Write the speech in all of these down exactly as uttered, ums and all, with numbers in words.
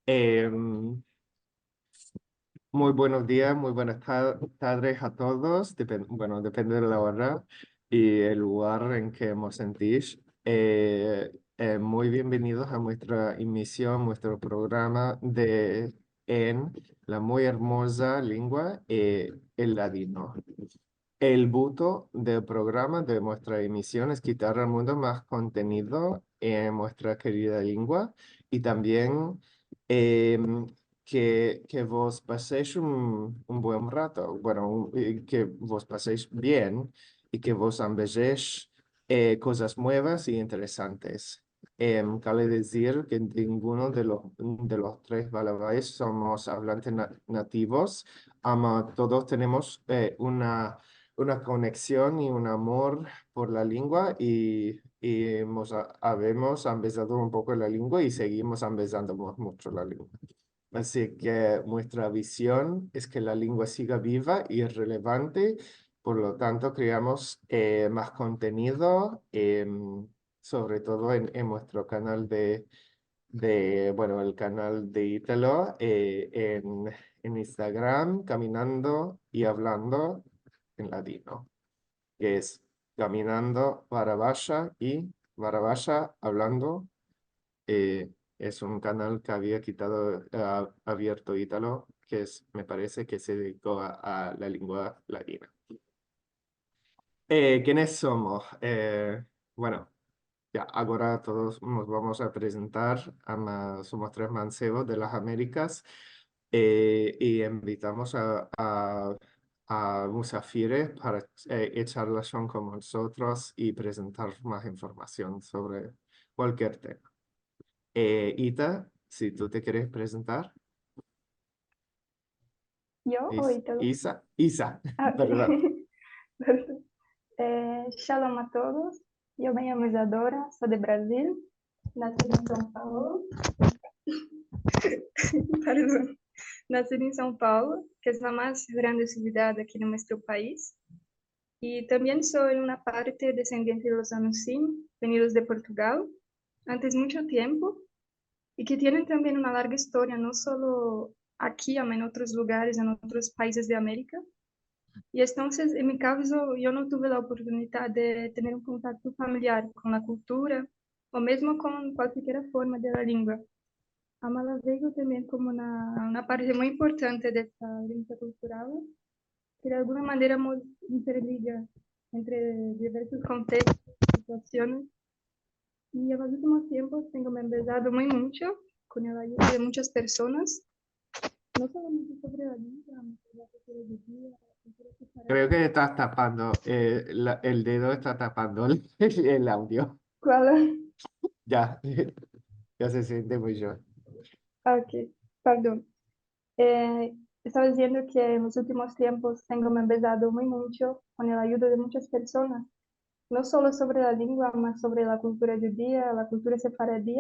Em, muy buenos dias, muy buenas ta-, tadres a todos. Depen-, bueno, depende de la ora i el lugar en ke vos sentis. Eh, eh, muy bienvenidos a muestra emision, muestro programa de, en la muy ermoza lengua, eh, el ladino. El buto del programa de muestra emision es kitar al mundo mas kontenido en muestra kerida lengua i tambien, em, ke, ke vos pasesh un, un buen rato, bueno, un, i ke vos pasesh bien i ke vos ambezesh, eh, kozas muevas i interesantes. Em, kale dizir ke ninguno de los, de los tres balavais somos avlantes na-, nativos, ama todos tenemos, eh, una, una koneksion i un amor por la lengua i, i hemos a-, avemos ambezado un poko la lengua i segimos ambezando mu-, mucho la lengua. Asi ke muestra vizion es ke la lengua siga biva i relevante, por lo tanto, kreamos, eh, mas kontenido, em, sovre todo en, en muestro kanal de, de, bueno, el kanal de Italo, eh, en, en Instagram, Kaminando i Avlando en Ladino, ke es Kaminando Barabasha i Barabasha Avlando. Eh, es un kanal ke avia kitado, eh, avierto Italo, ke es, me parese ke se dediko a, a la lengua ladina. Eh, kenes somos? Eh, bueno, ya, agora todos mos vamos a prezentar, ama, somos tres mansevos de las Amerikas, eh, i envitamos a, a, a musafires para, eh, echar lashon kon mozotros i prezentar mas informasion sovre kualkier tema. Eh, Ita, si tu te keres prezentar. Yo o Is-, Italo? Isa, Isa, ah, ok, pardon. Pardon. Eh, shalom a todos. Yo me yamo Isadora, so de Brazil. Nasida en Sao Paolo. Pardon. Nasida en Sao Paolo, ke es la mas grande sivdad aki en muestro pais. I tambien so una parte desendiente de los Anusim, venidos de Portugal, antes muncho tiempo, i ke tienen tambien una larga istoria, no solo aki, ama en otros lugares, en otros paizes de Amerika. I entonses, en mi kavzo, yo no tuve la oportunidad de tener un kontakto familiar kon la kultura, o mizmo kon kualkier forma de la lengua. Ama la veo tambien komo una, una parte muy importante de esta erensia kultural, ke de alguna manera mos interliga entre diversos kontekstos, situasiones. I en los ultimos tiempos tengo me ambezado muy muncho kon el ayudo de munchas personas, no solamente sovre la lengua, sino sovre la kultura djudia, la kultura sefaradi. Kreo ke estas tapando, eh, la, el dedo esta tapando el, el audio. Kual? Ya, ya se siente muncho. Ok, pardon. Eh, estava diziendo ke en los ultimos tiempos tengo me ambezado muy muncho kon el ayudo de munchas personas, no solo sovre la lengua, mas sovre la kultura djudia, la kultura sefaradi.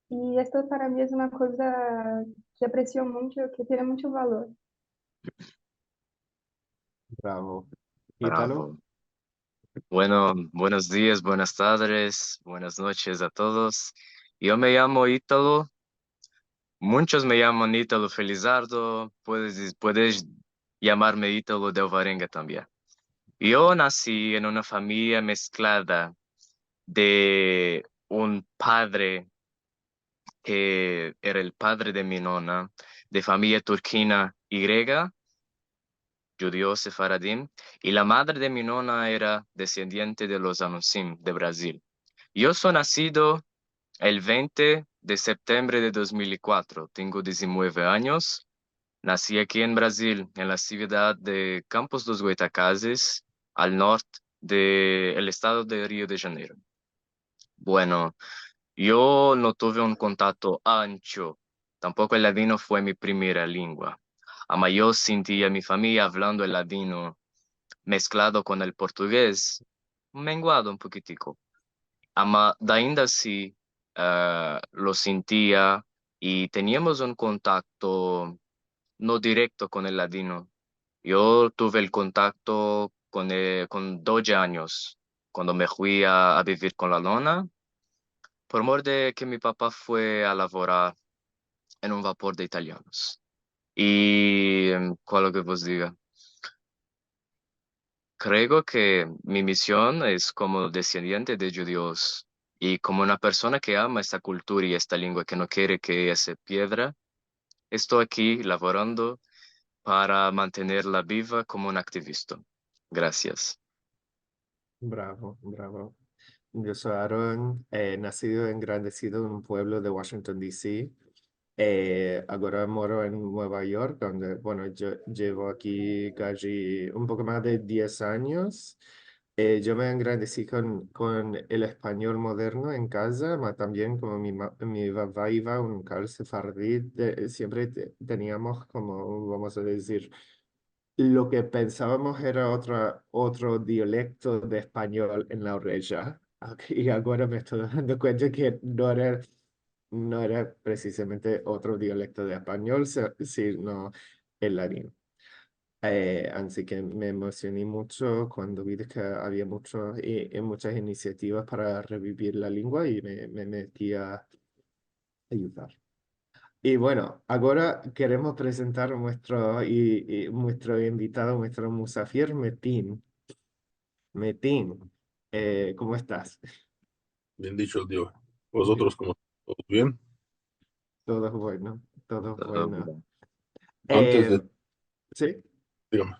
I esto para mi es una koza ke apresio muncho, ke tiene muncho valor. Bravo. Italo? Bravo. Bueno, buenos dias, buenas tadres, buenas noches a todos. Yo me yamo Italo. Munchos me yaman Italo Felizardo. Puedes, puedes yamarme Italo de Alvarenga tambien. Yo nasi en una famiya mesklada de un padre ke era el padre de mi nona, de famiya turkina i grega, djudio sefaradim, i la madre de mi nona era desendiente de los Anusim de Brazil. Yo so nasido el vente de septembre de dos mil i kuatro, tengo dizinueve anyos, nasi aki en Brazil, en la sivdad de Campos dos Goitacazes, al nort de el estado de Rio de Janeiro. Bueno, yo no tuve un kontakto ancho. Tampoko el ladino fue mi primera lengua. Ama yo sintia mi famiya avlando el ladino mesklado kon el portugez, menguado un pokitiko. Ama dainda ansi, eh, lo sintia i teniamos un kontakto no direkto kon el ladino. Yo tuve el kontakto kon, eh, kon doze anyos, kuando me fui a, a bivir kon la nona, por mor de ke mi papa fue a lavorar en un vapor de italyanos. I, em, kualo ke vos diga? Kreo ke mi mision es komo desendiente de djudios i komo una persona ke ama esta kultura i esta lengua, ke no kere ke eya se pierda, esto aki lavorando para mantenerla biva komo un aktivista. Grasias. Bravo, bravo. Yo soy Aaron, eh, nacido y engrandecido en un pueblo de Washington, D C. Eh, agora moro en Nueva York, donde, bueno, yo llevo aquí kaji un poko mas de diez anyos. Eh, yo me engrandesi kon, kon el espanyol moderno en kaza, mas tambien komo mi ma-, mi baba iva a un lokal sefaradi, de, siempre te-, teniamos komo, vamos a dizir, lo ke pensavamos era otra, otro dialekto de espanyol en la oreja. I agora me esto dando kuenta ke no era, no era precisamente otro dialekto de espanyol, se-, sino el ladino. Eh, ansi ke me emosioni muncho kuando vi ke avia muncho, i, i munchas inisiativas para revivir la lengua i me, me meti a ayudar. I bueno, agora keremos prezentar muestro, i, i muestro invitado, muestro musafir, Metin. Metin, eh, komo estas? Bien dicho, Dio. Vozotros, komo, todo bien? Todo bueno, todo bueno. Antes de... Eh, si? Digame.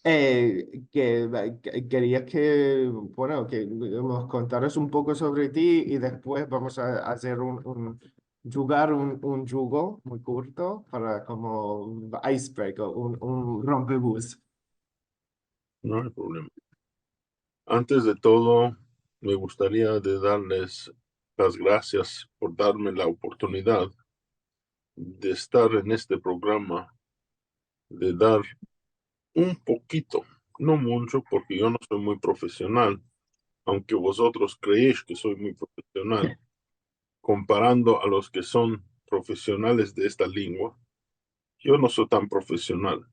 Eh, ke, ke, keria ke, bueno, ke mos kontaras un poko sovre ti i despues vamos a azer un, un, djugar un, un djugo muy kurto para komo icebreaker, un, un rompebuz. No hay problema. Antes de todo, me gustaría de darles las gracias por darme la oportunidad de estar en este programa, de dar un poquito, no mucho, porque yo no soy muy profesional, aunque vosotros creéis que soy muy profesional, comparando a los que son profesionales de esta lengua, yo no soy tan profesional.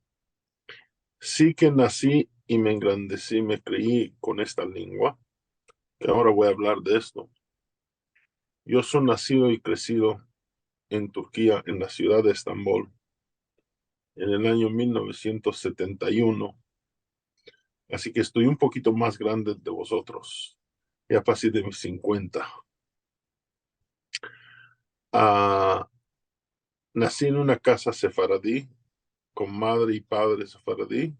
Si ke nasi i me engrandesi, me kriyi kon esta lengua, ke agora vo a avlar de esto. Yo soy nasido i kresido en Turkia, en la sivdad de Estambol, en el anyo mil novesientos setenta i uno. Ansi ke esto un pokito mas grande de vozotros. Ya pasi de mis sinkuenta. Ah, nasi en una kaza sefaradi, kon madre i padre sefaradi,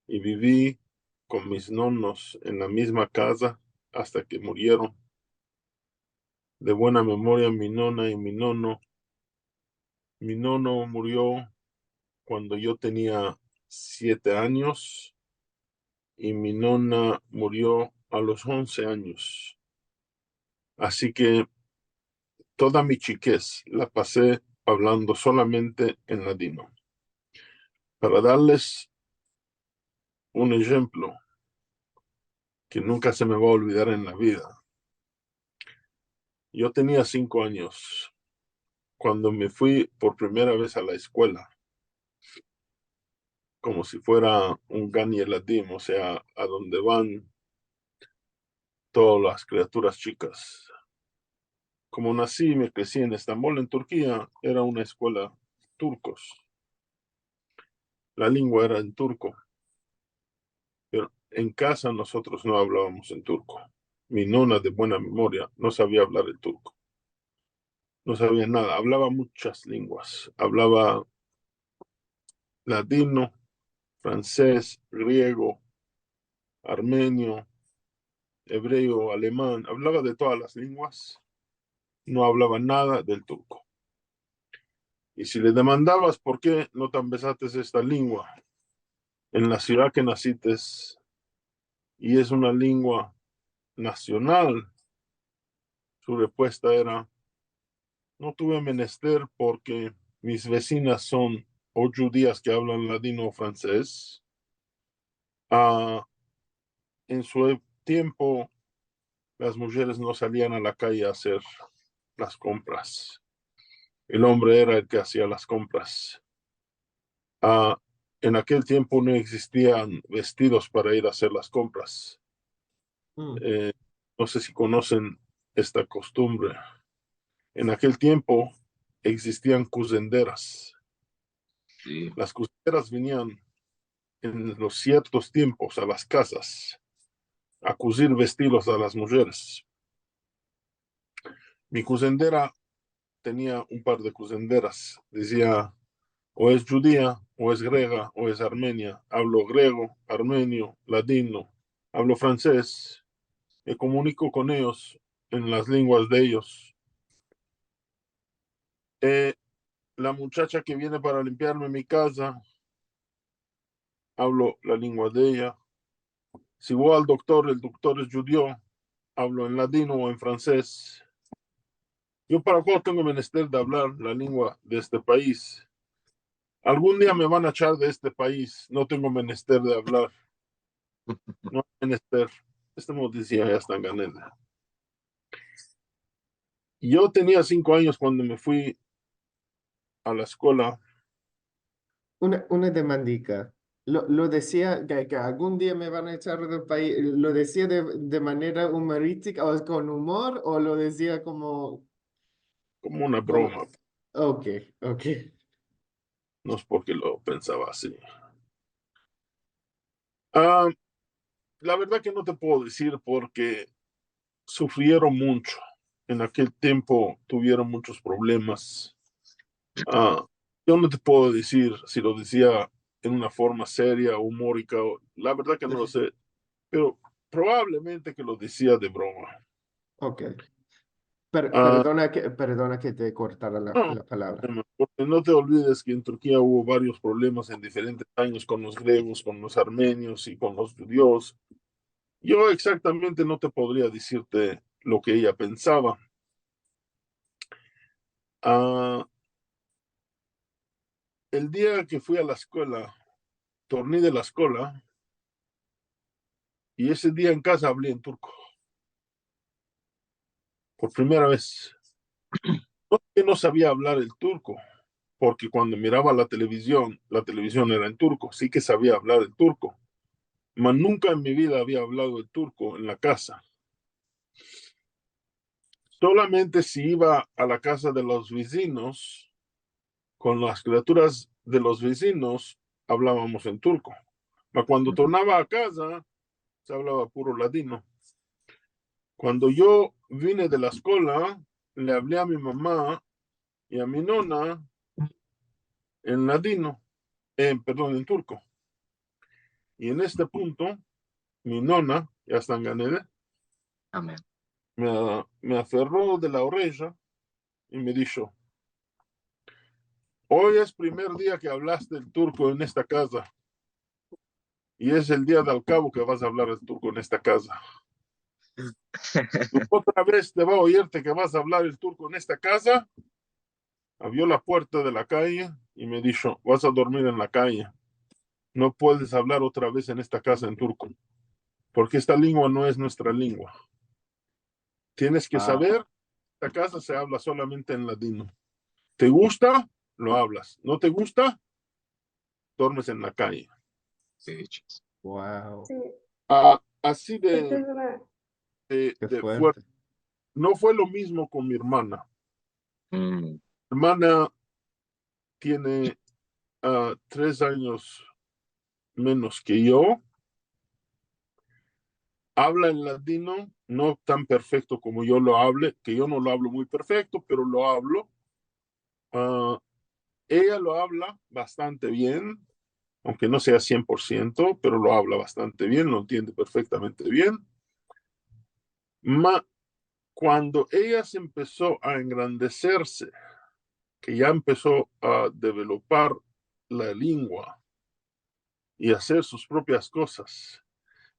i bivi kon mis nonos en la mizma kaza asta ke murieron. De buena memoria, mi nona i mi nono. Mi nono murio kuando yo tenia siete anyos i mi nona murio a los onse anyos. Ansi ke toda mi chikez la pasi avlando solamente en ladino. Para darles un enshemplo ke nunka se me va a olvidar en la vida. Yo tenia sinko anyos kuando me fui por primera vez a la eskuela, komo si fuera un gan yeladim, o sea, a donde van todas las kriaturas chikas. Komo nasi i me kresi en Estambol, en Turkia, era una eskuela turkos. La lengua era en turko. Pero en kaza mozotros no avlavamos en turko. Mi nona, de buena memoria, no savia avlar el turko. No savia nada. Avlava munchas lenguas. Avlava ladino, fransez, griego, armenio, ebreo, aleman. Avlava de todas las lenguas. No avlava nada del turko. I si le demandavas por ke no te ambesates esta lengua en la sivdad ke nasites, i es una lengua nasional, su respuesta era: no tuve menester porke mis vezinas son o djudias ke avlan ladino o fransez. Ah, en su e-, tiempo, las mujeres no salian a la kaye a azer las kompras. El ombre era el ke azia las kompras. Ah, en akel tiempo no egzistian vestidos para ir a azer las kompras. Mm. Eh, no se si konosen esta kostumbre. En akel tiempo, egzistian kuzenderas. Si. Las kuzenderas vinian en los siertos tiempos a las kazas a kuzir vestidos a las mujeres. Mi kuzendera tenia un par de kuzenderas. Dizia, o es djudia, o es grega, o es armenia. Avlo grego, armenio, ladino, avlo fransez. Me komuniko kon eyos en las lenguas de eyos. Eh, la muchacha ke viene para limpiarme mi kaza, avlo la lengua de eya. Si vo al doktor, el doktor es djudio, avlo en ladino o en fransez. Yo para kual tengo menester de avlar la lengua de este pais? Algun dia me van a echar de este pais, no tengo menester de avlar. No ay menester. Este mo dizia, ya esta en Ganeda. Yo tenia sinko anyos kuando me fui a la eskola. Una, una demandika. Lo, lo dezia ke, ke algun dia me van a echar del pais, lo dezia de, de manera umoristika o kon umor, o lo dezia komo... Komo una broma. Okey, okey. No es porke lo pensava ansi. Ah, la verdad ke no te puedo dizir porke sufrieron muncho. En akel tiempo tuvieron munchos problemas. Ah, yo no te puedo dizir si lo dezia en una forma seria, umorika, o, la verdad ke no lo se, pero probablemente ke lo dezia de broma. Okey. Per-, ah, perdona ke, perdona ke te kortara la, no, la palavra. Porke no te olvides ke en Turkia uvo varios problemas en diferentes anyos kon los gregos, kon los armenios i kon los djudios. Yo ekzaktamente no te podria dizirte lo ke eya pensava. Ah, el dia ke fui a la eskola, torni de la eskola, i ese dia en kaza avli en turko. Por primera vez. No ke no savia avlar el turko, porke kuando mirava la televizion, la televizion era en turko, si ke savia avlar el turko, ma nunka en mi vida avia avlado el turko en la kaza. Solamente si iva a la kaza de los vizinos, kon las kriaturas de los vizinos avlavamos en turko. Ma kuando tornava a kaza, se avlava puro ladino. Kuando yo vine de la eskola, le avli a mi mama i a mi nona en ladino, en, perdon, en turko. I en este punto, mi nona, ya esta en Ganeda, amen, me, me aferro de la oreja i me disho: "Oy es primer dia ke avlaste el turko en esta kaza. I es el dia de al kavo ke vas a avlar el turko en esta kaza. Si otra vez te va a oyirte ke vas a avlar el turko en esta kaza", avrio la puerta de la kaye i me disho: "Vas a dormir en la kaye. No puedes avlar otra vez en esta kaza en turko, porke esta lengua no es muestra lengua. Tienes ke saver, esta kaza se avla solamente en ladino. Te gusta, lo avlas. No te gusta, dormes en la kaye". Wow. Si. Ah, ansi de, de fuerte. No fue lo mizmo kon mi ermana. Mi ermana tiene, ah, tres anyos menos ke yo. Avla en ladino, no tan perfekto komo yo lo avle, ke yo no lo avlo muy perfekto, pero lo avlo. Ah, eya lo avla bastante bien, aunke no sea sien por siento, pero lo avla bastante bien, lo entiende perfektamente bien. Ma kuando eya se empeso a engrandeserse, ke ya empeso a developar la lengua i azer sus propias kozas,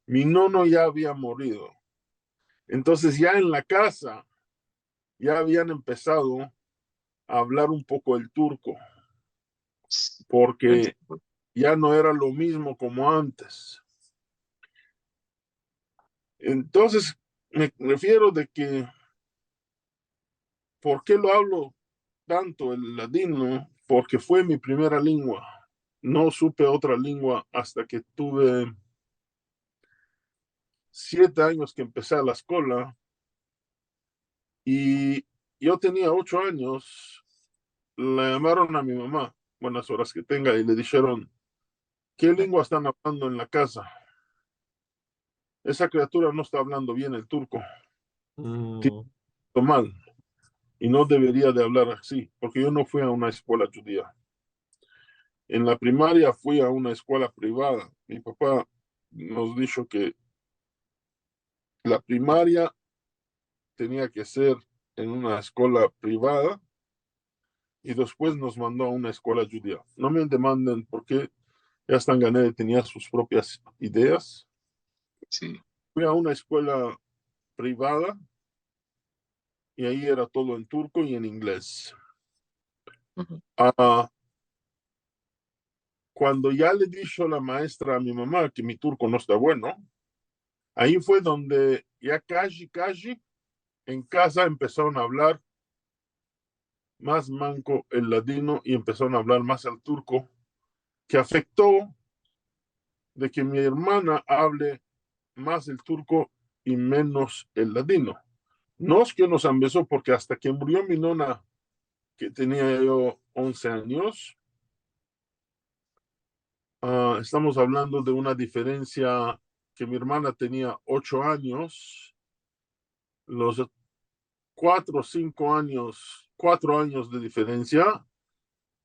mi nono ya avia morido. Entonses ya en la kaza ya avian empesado a avlar un poko el turko, porke ya no era lo mizmo komo antes. Entonses, me refiero de ke, por ke lo avlo tanto el ladino? Porke fue mi primera lengua. No supe otra lengua asta ke tuve siete anyos ke empesi la eskola. I yo tenia ocho anyos le yamaron a mi mama, buenas oras ke tenga, i le disheron: "Ke lengua estan avlando en la kaza? Esa kriatura no esta avlando bien el turko. Mm. Ti-, mal. I no deveria de avlar ansi, porke yo no fui a una eskuela djudia. En la primaria fui a una eskuela privada. Mi papa mos disho ke la primaria tenia ke ser en una eskuela privada i despues mos mando a una eskuela djudia." No me demanden porke, ya Stanganede tenia sus propias ideas. Si. Fui a una eskuela privada i ayi era todo en turko i en inglez. Uhu. A, kuando ya le disho la maestra a mi mama ke mi turko no esta bueno, ayi fue donde ya kaji, kaji en kaza empesaron a avlar mas manko el ladino i empesaron a avlar mas el turko, ke afekto de ke mi ermana avle mas el turko i menos el ladino. No es ke mos ambezo, porke asta ke murio mi nona, ke tenia yo onze anyos, a, estamos avlando de una diferensia ke mi ermana tenia ocho anyos, los kuatro o sinko anyos, kuatro anyos de diferensia.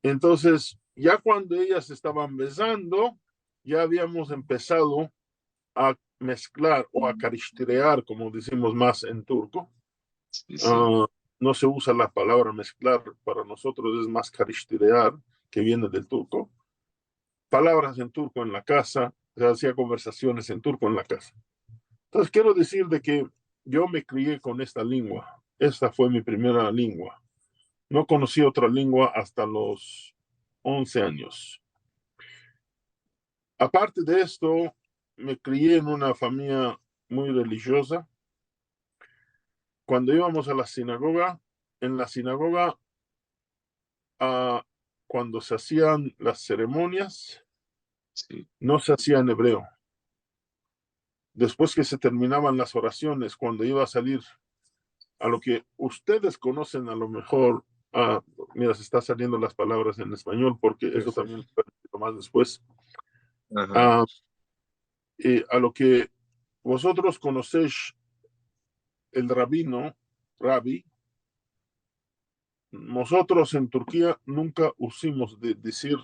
Entonses, ya kuando eyas estavan ambezando, ya aviamos empesado a mesklar o a karishtirear, komo dizimos mas en turko. Si, si. A, no se uza la palavra mesklar, para mozotros es mas karishtirear, ke viene del turko. Palavras en turko en la kaza, se azia konversasiones en turko en la kaza. Entonses, kero dizir de ke yo me krie kon esta lengua. Esta fue mi primera lengua. No konosi otra lengua asta los onze anyos. Aparte de esto, me krie en una famiya muy relijioza. Kuando ivamos a la sinagoga, en la sinagoga, a, kuando se azian las seremonias, si, no se azia en ebreo. Despues ke se terminavan las orasiones, kuando iva a salir a lo ke ustedes konosen a lo mejor, a, mira, se esta saliendo las palavras en espanyol, porke eso tambien lo mas despues. Aha. A, e, a lo ke vozotros konosesh el rabino, rabi, mozotros en Turkia nunka uzimos de dizir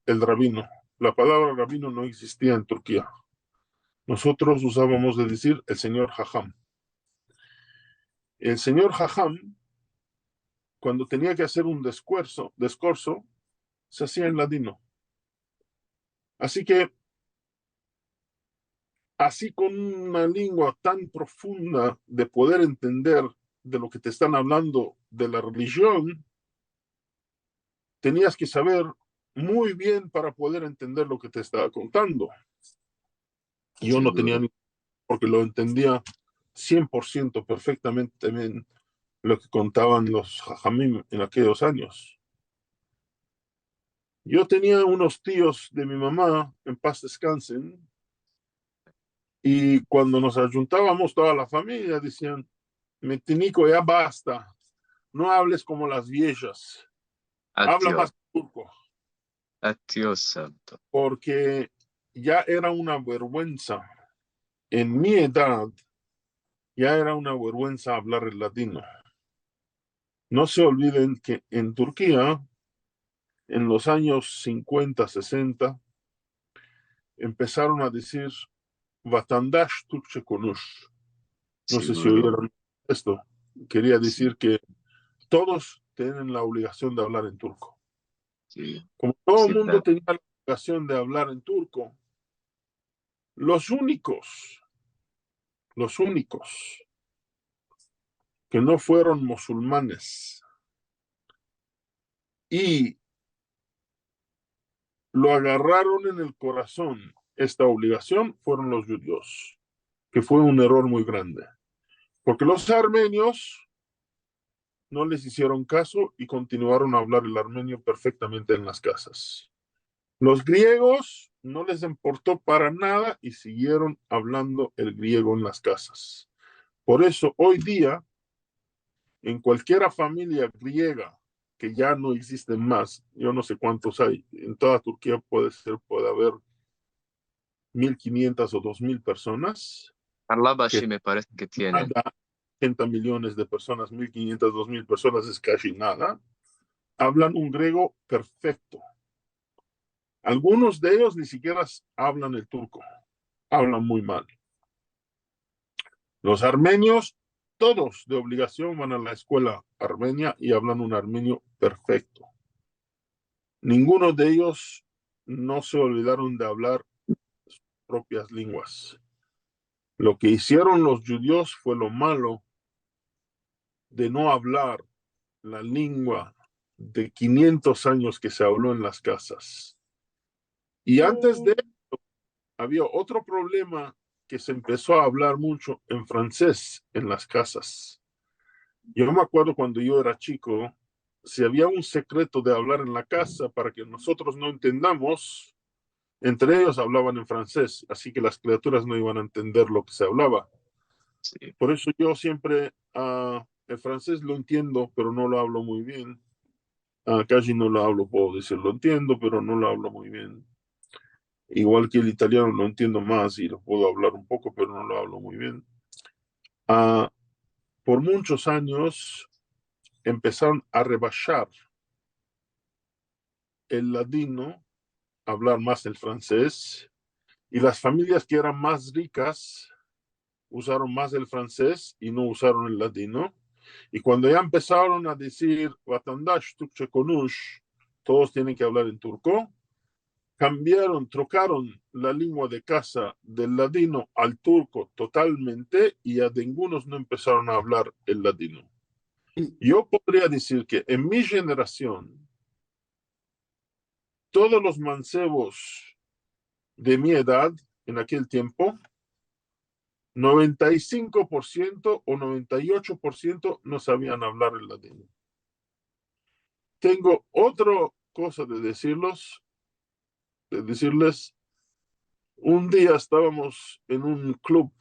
el rabino. La palavra rabino no egzistia en Turkia. Mozotros uzavamos de dizir el sinyor haham. El sinyor haham, kuando tenia ke azer un diskurso, diskurso, se azia en ladino. Ansi ke, ansi kon una lengua tan profunda de poder entender de lo ke te estan avlando de la relijion, tenias ke saver muy bien para poder entender lo ke te esta kontando. Yo no tenia ni, porke lo entendia sien por siento perfektamente tambien lo ke kontavan los hahamim en akeyos anyos. Yo tenia unos tios de mi mama, en paz deskansen, i kuando mos ajuntavamos toda la famiya, dizian: "Metiniko, ya basta. No avles komo las viejas. Avla mas turko." Atio santo. Porke ya era una verguensa. En mi edad, ya era una verguensa avlar el ladino. No se olviden ke en Turkia, en los anyos sinkuenta, sesenta, empesaron a dizir: "Vatandash Türkçe konuş." No se si oyeron esto. Keria dizir ke todos tienen la obligasion de avlar en turko. Si. Komo todo el mundo tenia la obligasion de avlar en turko, los unikos, los unikos ke no fueron musulmanes i lo agarraron en el korason esta obligasion fueron los djudios, ke fue un eror muy grande. Porke los armenios no les izieron kaso i kontinuaron a avlar el armenio perfektamente en las kazas. Los griegos no les importo para nada i sigieron avlando el griego en las kazas. Por eso, oy dia, en kualkiera famiya griega ke ya no egzisten mas. Yo no se kuantos ay. En toda Turkia puede ser, puede aver mil kinientas o dos mil personas. Karlabashi me parese ke tiene. Nada, ochenta miliones de personas, mil kinientas, dos mil personas es kaji nada. Avlan un grego perfekto. Algunos de eyos ni sikiera avlan el turko. Avlan muy mal. Los armenios, todos de obligasion van a la eskuela armenia i avlan un armenio perfekto. Ninguno de eyos no se olvidaron de avlar sus propias lenguas. Lo ke izieron los djudios fue lo malo de no avlar la lengua de kinientos anyos ke se avlo en las kazas. I antes de esto, avia otro problema ke se empeso a avlar muncho en fransez en las kazas. Yo me akuerdo kuando yo era chiko, si avia un sekreto de avlar en la kaza para ke mozotros no entendamos, entre eyos avlavan en fransez, ansi ke las kriaturas no ivan a entender lo ke se avlava. Si. Por esto yo siempre, ah, el fransez lo entiendo, pero no lo avlo muy bien. Ah, kaji no lo avlo, puedo dizir lo entiendo, pero no lo avlo muy bien. Igual ke el italiano lo entiendo mas i lo puedo avlar un poko, pero no lo avlo muy bien. Ah, por munchos anyos empesaron a rebashar el ladino, avlar mas el fransez, i las familias ke eran mas rikas uzaron mas el fransez i no uzaron el ladino. I kuando ya empesaron a dizir vatandash, Turkçe konuş, todos tienen ke avlar en turko, kambiaron, trokaron la lengua de kaza del ladino al turko totalmente i ya dingunos no empesaron a avlar el ladino. Yo podria dizir ke en mi jenerasion, todos los mansevos de mi edad, en akel tiempo, noventa i sinko por siento o noventa i ocho por siento no savian avlar el ladino. Tengo otra koza de dizirlos, de dizirles. Un dia estavamos en un klub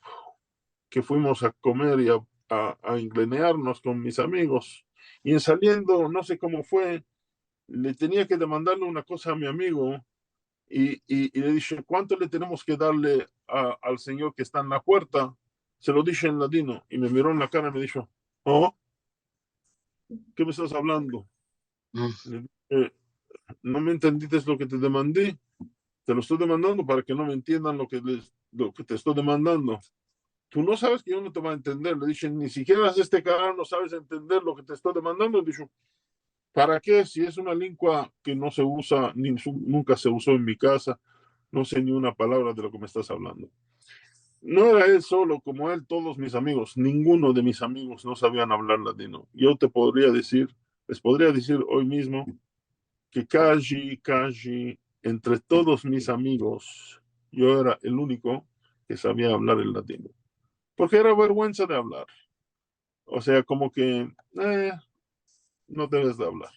ke fuimos a komer i a, a, a englenearnos kon mis amigos. I en saliendo, no se komo fue, le tenia ke demandarle una koza a mi amigo i, i, i le dishe, "Kuanto le tenemos ke darle a, al sinyor ke esta en la puerta?" Se lo dishe en ladino i me miro en la kara i me disho, "Oh, ke me estas avlando?" Mm. Le dishe, "No me entendites lo ke te demandi? Te lo esto demandando para ke no me entiendan lo ke les, lo ke te esto demandando." "Tu no saves ke yo no te vo a entender." Le dishe, "Ni sikiera este kara no saves entender lo ke te esto demandando." Disho, "Para ke? Si es una lengua ke no se uza, ni su-, nunka se uzo en mi kaza, no se ni una palavra de lo ke me estas avlando." No era el solo, komo el, todos mis amigos, ninguno de mis amigos no savian avlar ladino. Yo te podria dizir, les podria dizir oy mizmo ke kaji, kaji, entre todos mis amigos, yo era el uniko ke savia avlar el ladino. Porke era verguensa de avlar. O sea, komo ke, eh, no deves de avlar.